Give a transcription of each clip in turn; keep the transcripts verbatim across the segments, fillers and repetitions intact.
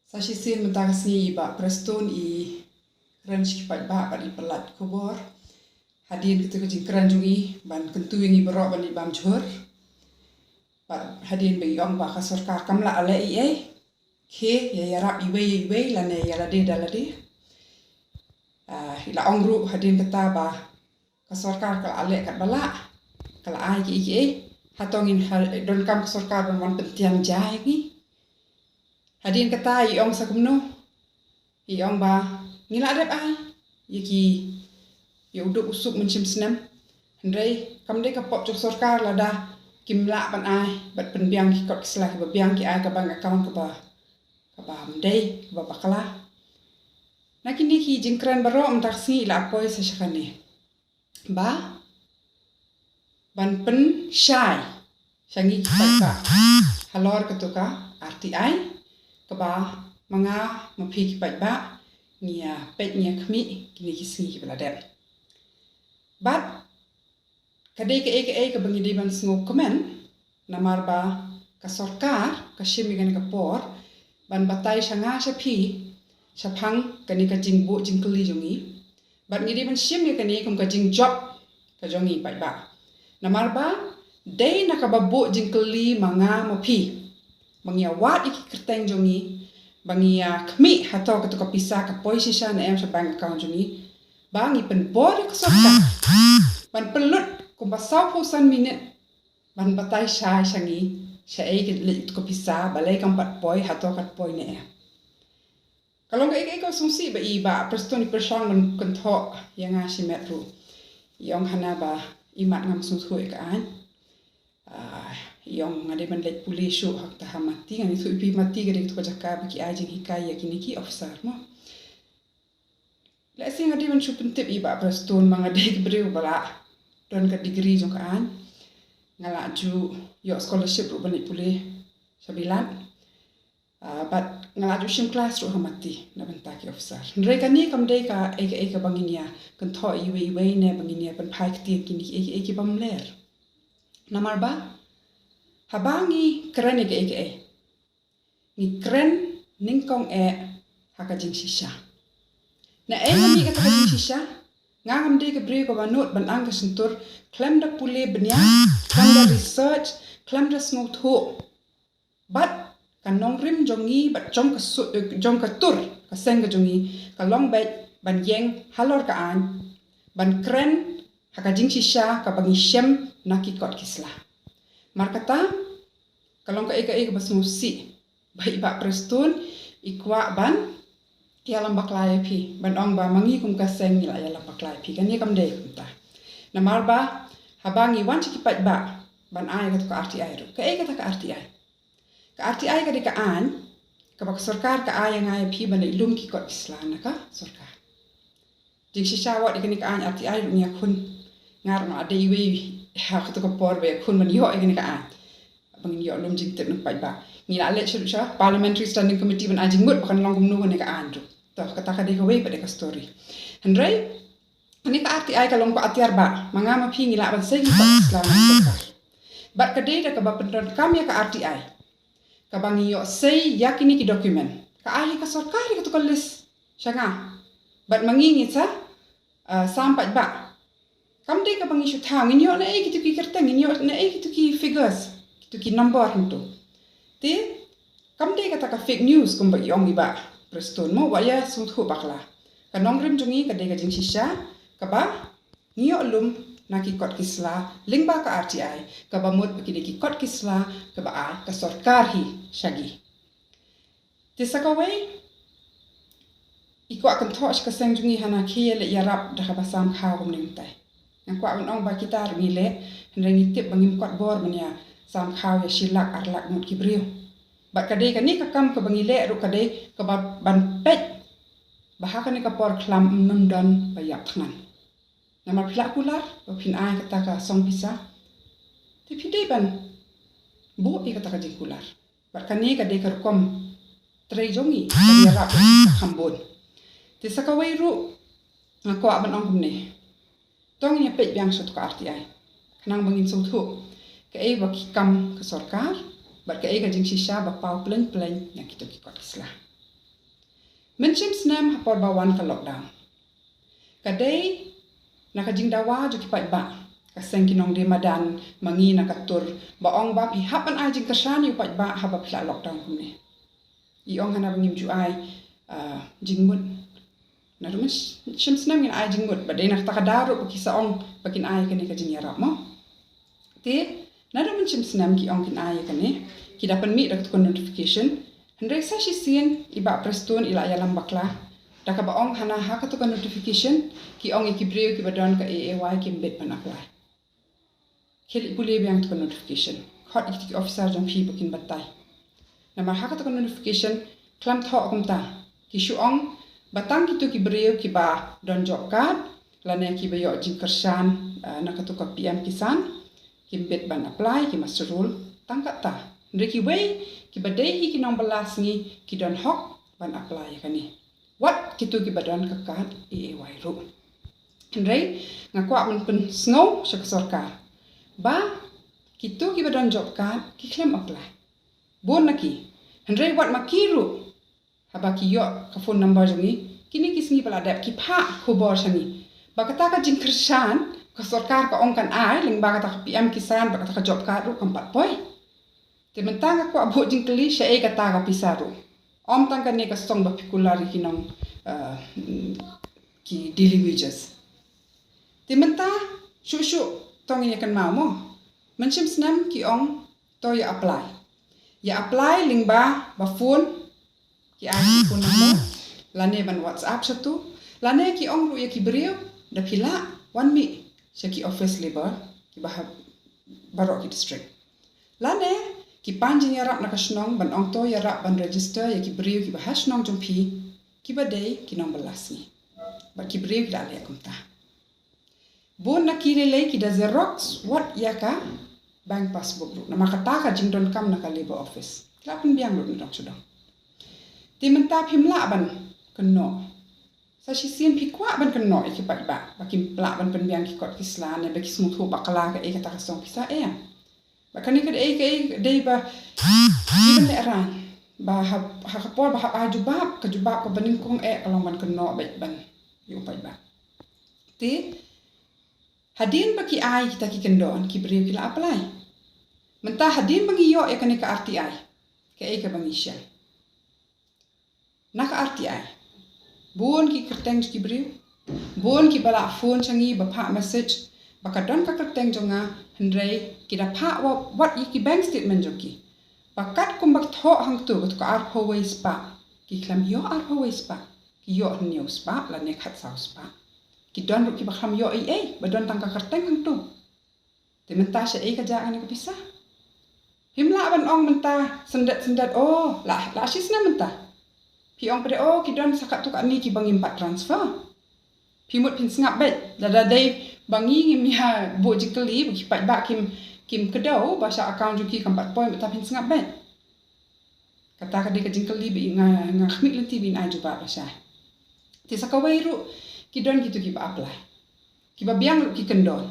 Sa shisien mynta ka sngi i Bah Prestone i kren sha ki paidbah bad i pyllait khubor hadien kata ka jingkren jong i ban kyntu ïa ngi baroh ban ïa bam jhur. Bad hadien ba i ong ba ka sorkar kam lah leh ei ei, khie ïa ïarap iwei ïa iwei lane ïa lade da lade. Ah, i la ong ruh hadien kata ba ka sorkar ka la leh katba lah, ka la ai kiei kiei. Hato ngin ha, donkam ka sorkar ban wan pyntian ja ïa ngi? Hadien kata i ong sa kumno? I ong ba ngi la dep ai ïa ki, ïa u duk u suk mynshem snem. Hynrei kam dei ka pop jong sorkar lada kim lah ban ai bad pynbiang ki kot ki sla kiba biang, ki ai ka bank account kaba, kaba ym dei, kaba bakla. Na kine ki jingkren baroh mynta ka sngi i la poi sa sha kane ba ban pynshai sha ngi ki paidbah halor katu ka R T I, kaba ma nga ma phi ki paidbah ngi ïa peit ngi ïa khmih kine ki sngi kiba la dep. Bad ka dei kaei kaei kaba ngi dei ban sngewkmen, namar ba ka sorkar ka shim ïa kane ka por ban batai sha nga sha phi shaphang kane ka jingbuh jingkylli jong ngi. Bad ngi dei ban shim ïa kane kum ka jingjop ka jong ngi paidbah. Namar ba dei na kaba buh jingkylli ma nga ma phi ba ngi ïa wad ïa ki kyrteng jong ngi, ba ngi ïa khmih hato katu ka pisa ka poi shisha ne em sha bank account jong ngi, ba ngi pynbor ïa ka sorkar ban pynlut kumba sawphew san minit ban batai shai sha ngi shaei ka leit ka pisa, balei kam pat poi, hato kat poi ne em. Ka long kaei kaei ka sngewsih ba i Bah Prestone i pyrshang ban kynthoh ïa nga shimet ruh. I ong hana ba i mat ngam sngewthuh ïa ka aiñ. Ah, i ong nga dei ban leit pule shuh ha kata ha Mati, ngan ïathuh ïa phi Mati ka dei katu ka jaka ba ki ai jinghikai ïa kine ki officer mo. Lehse nga dei ban shu pyntip i Bah Prestone ba nga dei ka briew ba la don ka degree jong ka aiñ. Nga la ju ïoh scholarship ruh ban leit pule sha Bilat. Ah, bad nga la ju shim klas ruh ha Mati na bynta ki officer. Hynrei kane kam dei kaei kaei kaba ngin ïa kynthoh iwei iwei ne ba ngin ïa pynphai ktien kine kiei kiei ki bym ler. Namar ba haba ngi kren ïa kaei kaei, ngi kren nyngkong eh ha ka jingshisha. Naei ngan ïa kata ka jingshisha? Nga ngam dei ka briew kaba nud ban ang ka shyntur khlem da pule bniah, khlem da research, khlem da sngewthuh. Bad ka nongrim jong ngi bad jong ka su-, eh, jong ka tur ka seng ka jong ngi ka long beit ban ïeng halor ka aiñ, ban kren ha ka jingshisha kaba ngi shem na ki kot ki sla. Mar kata ka long kaei kaei kaba sngewsih ba i Bah Prestone i kwah ban ïalam bakla ïa phi, ban ong ba ma ngi kum ka seng ngi la ïalam bakla ïa phi. Kane kam dei kumta. Namar ba haba ngi wan sha ki paidbah ban ai katu ka R T I ruh, kaei kata ka R T I? Ka R T I ka dei ka aiñ kaba ka sorkar ka ai ïa nga ïa phi ban leit lum ki kot ki sla na ka sorkar. Jingshisha wat ïa kane ka aiñ R T I ruh ngi ïakhun. Nga ruh nga dei iwei ha katu ka por ba ïakhun ban ïoh ïa kane ka aiñ. Ba ngin ïoh lum jingtip na ki paidbah. Ngi la leit sha, sha Parliamentary Standing Committee ban ai jingmut ba kan long kumno kane ka aiñ ruh. To, kata ka dei kawei pat ka story. Hynrei kane ka R T I ka long ka atiar ba ma nga ma phi ngi lah ban sei ki kot ki sla na ka sorkar. Bad ka dei da kaba pyndonkam ïa ka R T I kaba ngi ïoh sei ïa kine ki document. Ka ai ka sorkar ïa katu ka list sha nga. Bad ma ngi ngi sa, ah, sam paidbah. Kam dei kaba ngi shu thaw, ngin ïoh naei kitu ki kyrteng, ngin ïoh naei kitu ki figures, kitu ki number hangtu. Te kam dei kata ka fake news kumba i ong i Bah Prestone mo, wat ïa sngewthuh bakla. Ka nongrim jong ngi ka dei ka jingshisha kaba ngi ïoh lum na ki kot ki sla lyngba ka R T I, kaba mut ba ki dei ki kot ki sla kaba ai ka sorkar hi sha ngi. Te sa kawei, i kwah kynthoh sha ka seng jong ngi hana, khie ïa leit ïarap da kaba sam khaw kumne kumtai. Nga kwah ban ong ba kita ruh ngi leh, hynrei ngi tip ba ngim kot bor ban ïa sam khaw ïa shi lak ar lak ngut ki briew. Bad ka dei kane ka kam kaba ngi leh ruh ka dei kaba ban peit ba ha kane ka por khlam ym don ba ïap thngan. Namar phi lah kular ba phin ai kata ka song pisa, te phi dei ban buh ïa kata ka jingkular. Bad kane ka dei ka rukom trei jong ngi ban ïarap ïa ka kham bun. Te sa kawei ruh nga kwah ban ong kumne. To ngin ïa peit biang sha katu ka R T I khnang ba ngin sngewthuh kaei ba ki kam ka sorkar bad kaei ka jingshisha ba paw plein plein na kito ki kot ki sla. Mynshem snem ha por ba wan ka lockdown, ka dei na ka jingdawa jong ki paidbah, ka seng ki nongdie madan, ma ngi na ka tur, ba ong ba phi hap ban ai jingkyrshan ïa u paidbah haba phi la lockdown kumne. I ong hana ba ngim ju ai, ah, jingmut. Naduh mynshem snem ngin ai jingmut, ba dei na kata ka daw ruh ba ki sa ong ba kin ai kane ka jingïarap mo. Te naduh mynshem snem ki ong kin ai ïa kane, ki da pynmih da kata ka notification. Hynrei sa shisien i Bah Prestone i la ïalam bakla da kaba ong hana ha kata ka notification ki ong ïa ki briew kiba don ka A A Y kim bit ban apply. Khie leit pule biang kata ka notification, khot ïa ki officer jong phi ba kin batai. Namar ha kata ka notification khlem thoh kumta, ki shu ong ba tang kito ki briew kiba don job card lane kiba ïoh jingkyrshan, eh, na kata ka P M Kisan, kim bit ban apply, ki muster roll tang kata. Hynrei kiwei kiba dei hi ki nongbylla sngi ki don hok ban apply ïa kane, wat kito kiba don ka card A A Y ruh. Hynrei nga kwah ban pynsngew sha ka sorkar ba kito kiba don job card ki khlem apply, bun na ki. Hynrei wat ma ki ruh, haba ki ïoh ka phone number jong ngi, kine ki sngi ba la dep ki phah khubor sha ngi ba kata ka jingkyrshan ka sorkar ka ong kan ai lyngba kata ka P M Kisan bad kata ka job card ruh kam pat poi. Te mynta nga kwah buh jingkylli, shaei kata ka pisa ruh? Ym tang kane ka song ba phi kular ïa ki nong, eh, ki daily wages. Te mynta shuh shuh to ngin ïa kynmaw mo. Mynshem snem ki ong to ïa apply. Ïa apply lyngba ba phone, ki ai ki phone number lane ban WhatsApp shatu, lane ki ong ruh ïa ki briew, da phi lah wan mih sha ki office labour kiba ha baroh ki district. Lane ki pan jingïarap na ka shnong ban ong to ïarap ban register ïa ki briew kiba ha shnong jong phi kiba dei ki nongbylla sngi. Bad ki briew ki la leh kumta. Bun na ki lei lei ki da xerox wat ïa ka bank passbook ruh. Namar kata ka jingdonkam na ka labour office. Ki la pynbiang ruh na dong sha dong. Te mynta phim lah ban kynnoh. Sa shisien phi kwah ban kynnoh ïa ki paidbah ba kim lah ban pynbiang ki kot ki sla ne ba ki sngewthuh bakla kaei kata ka song pisa, em. Ba kane ka dei kaei ka dei ba ki ban lehraiñ ba ha, ha ka por ba hap ai jubab, ka jubab kaba nyngkong eh ka long ban kynnoh beit ban ïa u paidbah. Te hadien ba ki ai kita ki kyndon, ki briew ki la apply. Mynta hadien ba ngi ïoh ïa kane ka R T I, kaei kaba ngi shah? Na ka R T I bun ki kyrteng jong ki briew, bun kiba la phone sha ngi ba phah message ba ka don ka kyrteng jong nga, hynrei ki da phah wa-, wat ïa ki bank statement jong ki. Ba katkum ba ki thoh hangto, katu ka arphew wei spah, ki khlem ïoh arphew wei spah, ki ïoh hynñiew spah lane khatsaw spah. Ki don ruh kiba khlem ïoh ei ei, ba don tang ka kyrteng hangto. Te mynta shaei ka jia kane ka pisa? Phim lah ban ong mynta syndet syndet, oh, la, la shi snem mynta. Phi ong pat de, oh, ki don sa katto katne kiba ngim pat transfer. Phi mut phin sngap beit, lada dei ba ngi ngim ïa buh jingkylli, ba ki paidbah kim, kim kdew ba sha account jong ki kam pat poi, mynta phin sngap beit. Kata ka dei ka jingkylli ba nga, nga khmih lynti ba in ai jubab lashai. Te sa kawei ruh ki don kito kiba apply, kiba biang ruh ki kyndon.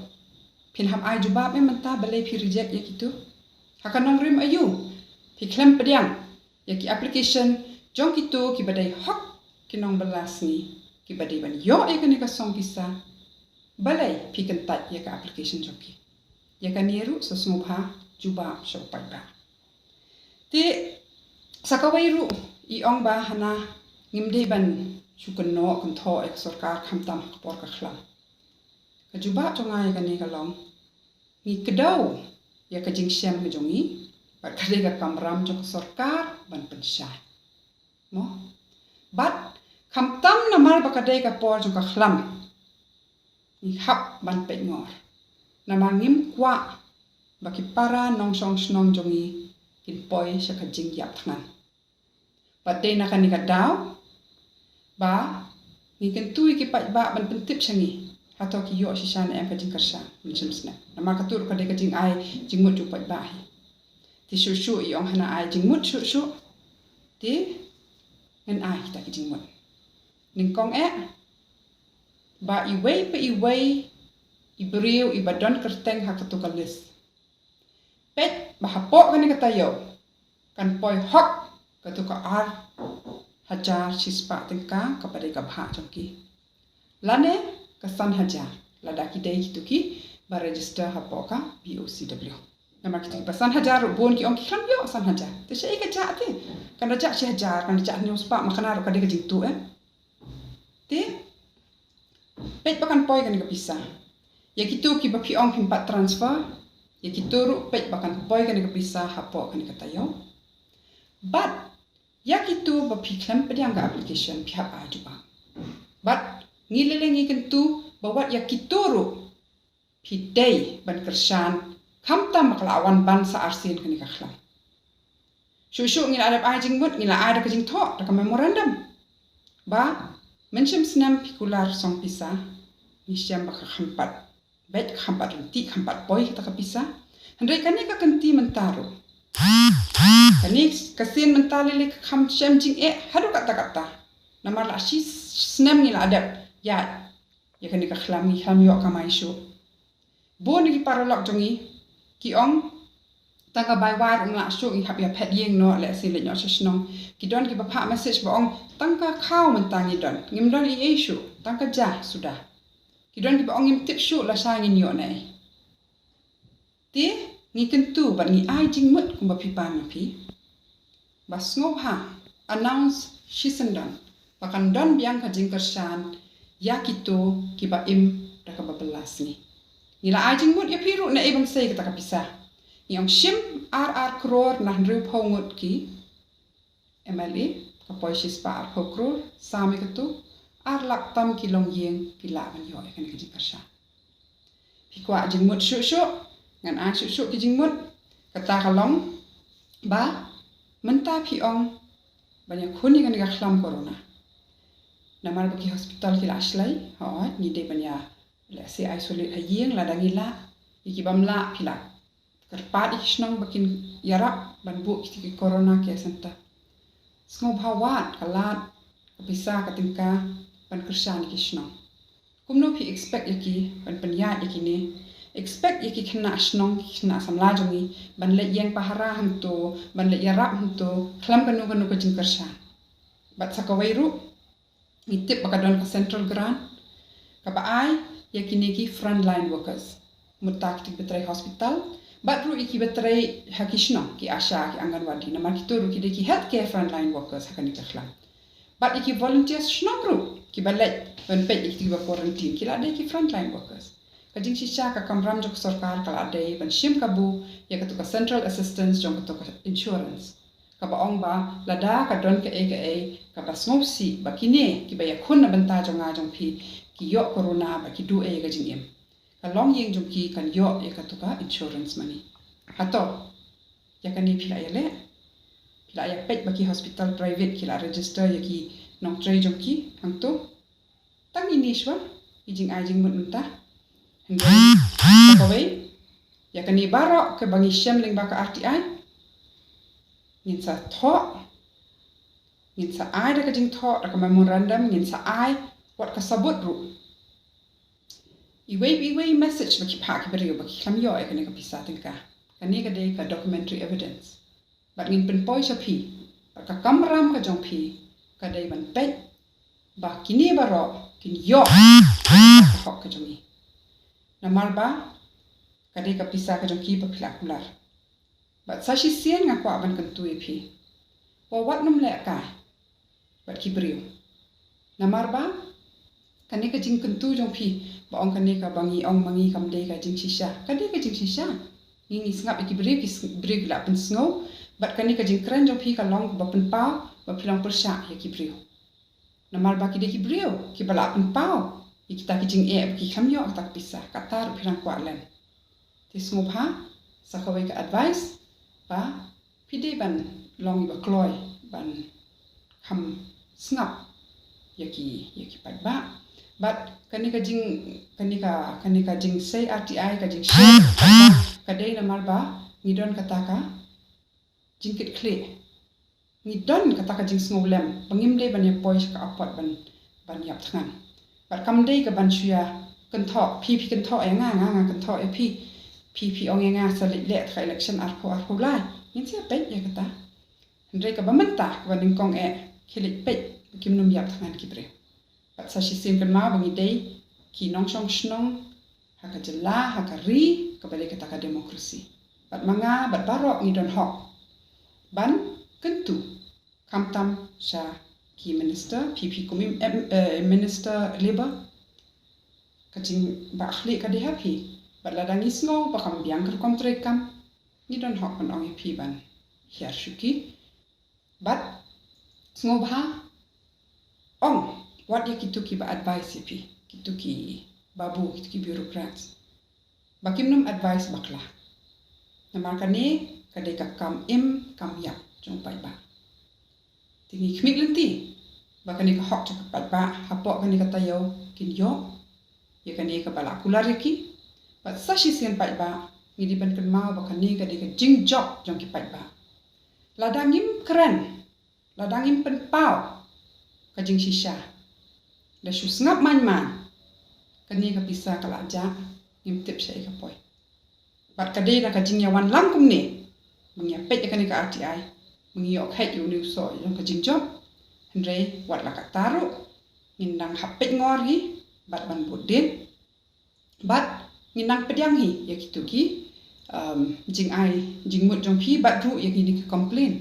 Phin hap ai jubab em mynta balei phi reject ïa kito? Ha ka nongrim aïu phi khlem pdiang ïa ki application jong kito kiba dei hok ki nongbylla sngi, kiba dei ban ïoh ïa kane ka song pisa? Balei phi kyntait ïa ka application jong ki? Ïa kane ruh sa sngewbha jubab sha u paidbah. Te sa kawei ruh i ong ba hana ngim dei ban shu kynnoh kynthoh ïa ka sorkar khamtam ha ka por ka khlam. Ka jubab jong nga ïa kane ka long, ngi kdew ïa ka jingshem ka jong ngi, bad ka dei ka kamram jong ka sorkar ban pynshai, mo. Bad khamtam namar ba ka dei ka por jong ka khlam, ngi hap ban peit ngor, namar ngim kwah ba ki para nongshong shnong jong ngi kin poi sha ka jingïap thngan. Bad dei na kane ka daw ba ngi kyntu ïa ki paidbah ban pyntip sha ngi, hato ki ïoh shisha ne em ka jingkyrshan mynshem snem. Namar katu ruh ka dei ka jingai jingmut jong u paidbah hi. Te shuh shuh i ong hana ai jingmut shuh shuh. Te ngin ai kita ki jingmut. Nyngkong eh, ba iwei pa iwei i briew iba don kyrteng ha katu ka list, peit ba hapoh kane ka taïew kan poi hok katu ka ar hajar shispah tyngka kaba dei ka bhah jong ki. Lane ka san hajar lada ki dei kito kiba register hapoh ka B O C W. Namar kito kiba san hajar ruh bun ki ong ki khlem ïoh san hajar. Te shaei ka jah te? Kan da jah shi hajar, kan da jah hynñiew spah, ma kane ruh ka dei ka jingtuh, eh. Te peit ba kan poi kane ka pisa. Ïa kito kiba phi ong phim pat transfer, ïa kito ruh peit ba kan poi kane ka pisa hapoh kane ka taïew. Bad ïa kito ba phi khlem pdiang ka application, phi hap ai jubab. Bad ngi lei lei ngi kyntu ba wat ïa kito ruh phi dei ban kyrshan, khamtam ba ka la wan ban sa arsien kane ka khlam. Shuh shuh ngi la dep ai jingmut, ngi la ai da ka jingthoh, da ka memorandum, ba mynshem snem phi kular song pisa, ngi shem ba ka kham pat beit, ka kham pat ryntih, ka kham pat poi kata ka pisa. Hynrei kane ka kynti mynta ruh, kane ka sien mynta lei lei ka kham shem jingeh haduh katta katta. Namar la shi snem ngi la dep ïa, ïa kane ka khlam, ngi khlem ïoh kamai shuh. Bun na ki paralok jong ngi ki ong, tang ka bai wai ruh ym lah shuh, ngi hap ïa phet ïing noh, lehse leit noh sha shnong. Ki don kiba phah message ba ong, tang ka khaw mynta ngi don, ngim don ei ei shuh, tang ka ja suda. Ki don kiba ong, ngim tip shuh lashai ngin ïoh naei. Te ngi kyntu bad ngi ai jingmut kumba phi pan ma phi, ba sngewbha announce shisyndon ba kan don biang ka jingkyrshan ïa kito kiba im da kaba bylla sngi. Ngi la ai jingmut ïa phi ruh naei ban sei kata ka pisa. Ngi ong shim ar ar klur na hynriewphew ngut ki M L A, ka poi shispah arphew klur, sam ïa katu, ar lak tam ki longïing ki lah ban ïoh ïa kane ka jingkyrshan. Phi kwah jingmut shuh shuh, ngan ai shuh shuh ki jingmut. Kata ka long ba mynta phi ong ban ïakhun ïa kane ka khlam corona. Namar ba ki hospital ki la shlei, hooid, ngi dei ban ïa, lehse, isolate ha ïing lada ngi lah, ïa ki bym lah phi lah kyrpad ïa ki shnong ba kin ïarap ban buh kito ki corona care center. Sngewbha wad ka lad, ka pisa, ka tyngka ban kyrshan ïa ki shnong. Kumno phi expect ïa ki ban pynïaid ïa kine? Expect ïa ki khynnah shnong, ki khynnah samla jong ngi ban leit ïeng pahara hangto, ban leit ïarap hangto, khlem kano kano ka jingkyrshan. Bad sa kawei ruh, ngi tip ba ka don ka central grant kaba ai ïa kine ki frontline workers, mynta kito kiba trei hospital, bad ruh ïa kiba trei ha ki shnong, ki ASHA, ki Anganwadi, namar kito ruh ki dei ki healthcare frontline workers ha kane ka khlam. Bad ïa ki volunteers shnong ruh kiba leit ban peit ïa kito kiba quarantine, ki la dei ki frontline workers. Ka jingshisha, ka kamram jong ka sorkar ka la dei ban shim kabu ïa kato ka central assistance jong kato ka insurance, kaba ong ba lada ka don kaei kaei kaba sngewsih ba kine kiba ïakhun na bynta jong nga jong phi ki ïoh corona bad ki duh ei ïa ka jingim, ka longïing jong ki kan ïoh ïa kato ka insurance money. Hato ïa kane phi la ïaleh? Phi la ïa peit ba ki hospital private ki la register ïa ki nongtrei jong ki hangto? Tang ine shuwa i jingai jingmut mynta. Hynrei sa kawei, ïa kane baroh kaba ngi shem lyngba ka R T I, ngin sa thoh, ngin sa ai da ka jingthoh, da ka memorandum, ngin sa ai wat ka sabut ruh. Iwei pa iwei message ba ki phah ki briew ba ki khlem ïoh ïa kane ka pisa tyngka. Kane ka dei ka documentary evidence. Bad ngin pynpoi sha phi, bad ka kamram ka jong phi ka dei ban peit ba kine baroh kin ïoh ka hok ka jong ngi. Namar ba ka dei ka pisa ka jong ki ba phi la kular. Bad sa shisien nga kwah ban kyntu ïa phi, wa wat nym leh kai bad ki briew. Namar ba kane ka jingkyntu jong phi ba ong kane kaba ngi ong ma ngi kam dei ka jingshisha, ka dei ka jingshisha. Ngi, ngi sngap ïa ki briew, ki s-, briew ki la pynsngew. Bad kane ka jingkren jong phi ka long kaba pynpaw ba phi long pyrshah ïa ki briew. Namar ba ki dei ki briew kiba la pynpaw ïa kita ki jingeh ba ki khlem ïoh kata ka pisa, kata ruh phi dang kwah len. Te sngewbha, sa kawei ka advice, ba phi dei ban long iba kloi ban kham sngap ïa ki, ïa ki paidbah. Bad kane ka jing, kane ka, kane ka jingsei R T I, ka jingshare paidbah, ka dei namar ba ngi don kata ka jingkitkhlieh. Ngi don kata ka jingsngewlem ba ngim dei ban ïa poi sha ka apot ban, ban ïap thngan. Bad kam dei ka ban shu ïa kynthoh, phi phi kynthoh ïa nga, nga nga kynthoh ïa phi. Phi phi ong ïa nga sa leit leh ka election arphew arphew lai. Ngin sa ïa peit ïa kata. Hynrei kaba mynta kaba nyngkong eh, khie leit peit ba kim nym ïap thngan ki briew. Bad sa shisien kynmaw ba ngi dei ki nongshong shnong ha ka jylla, ha ka ri kaba dei kata ka democracy. Bad ma nga bad baroh ngi don hok ban kyntu, khamtam sha ki minister, phi phi kum im, em, eh, minister labour, ka jingbakla ka dei ha phi. Bad lada ngi sngew ba kam biang ka rukom treikam, ngi don hok ban ong ïa phi ban hiar shuki. Bad sngewbha ong wat ïa kitu kiba advice ïa phi, kitu ki babu, kitu ki bureaucrats, ba kim nym advice bakla. Namar kane ka dei ka kam im kam ïap jong paidbah. Te ngi khmih lynti ba kane ka hok jong ka paidbah hapoh kane ka taïew kin ïoh ïa kane kaba la kular ïa ki. Bad sa shisien paidbah, ngi dei ban kynmaw ba kane ka dei ka jingjop jong ki paidbah. Lada ngim kren, lada ngim pynpaw ka jingshisha, da shu sngap man man, kane ka pisa ka la jah, ngim tip shaei ka poi. Bad ka dei na ka jingïawan lang kumne ba ngi ïa peit ïa kane ka R T I, ba ngi ïoh kheit ïa une u soh jong ka jingjop. Hynrei wat la katta ruh, ngin nang hap peit ngor hi bad ban bud dien. Bad ngin nang pdiang hi ïa kitu ki, um, jingai jingmut jong phi bad ruh ïa kine ki complain.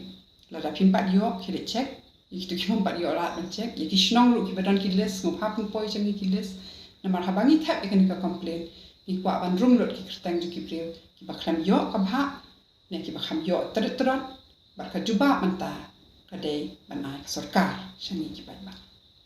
Lada phim pat ïoh, khie leit check. Ïa kitu ki bym pat ïoh lad ban check. Ïa ki shnong ruh kiba don ki list, sngewbha pynpoi sha ngi ki list. Namar haba ngi thep ïa kane ka complain, ngi kwah ban rung lut ki kyrteng jong ki briew kiba khlem ïoh ka bhah, ne kiba khlem ïoh trit trot. Bad ka jubab mynta ka dei ban ai ka sorkar sha ngi ki paidbah.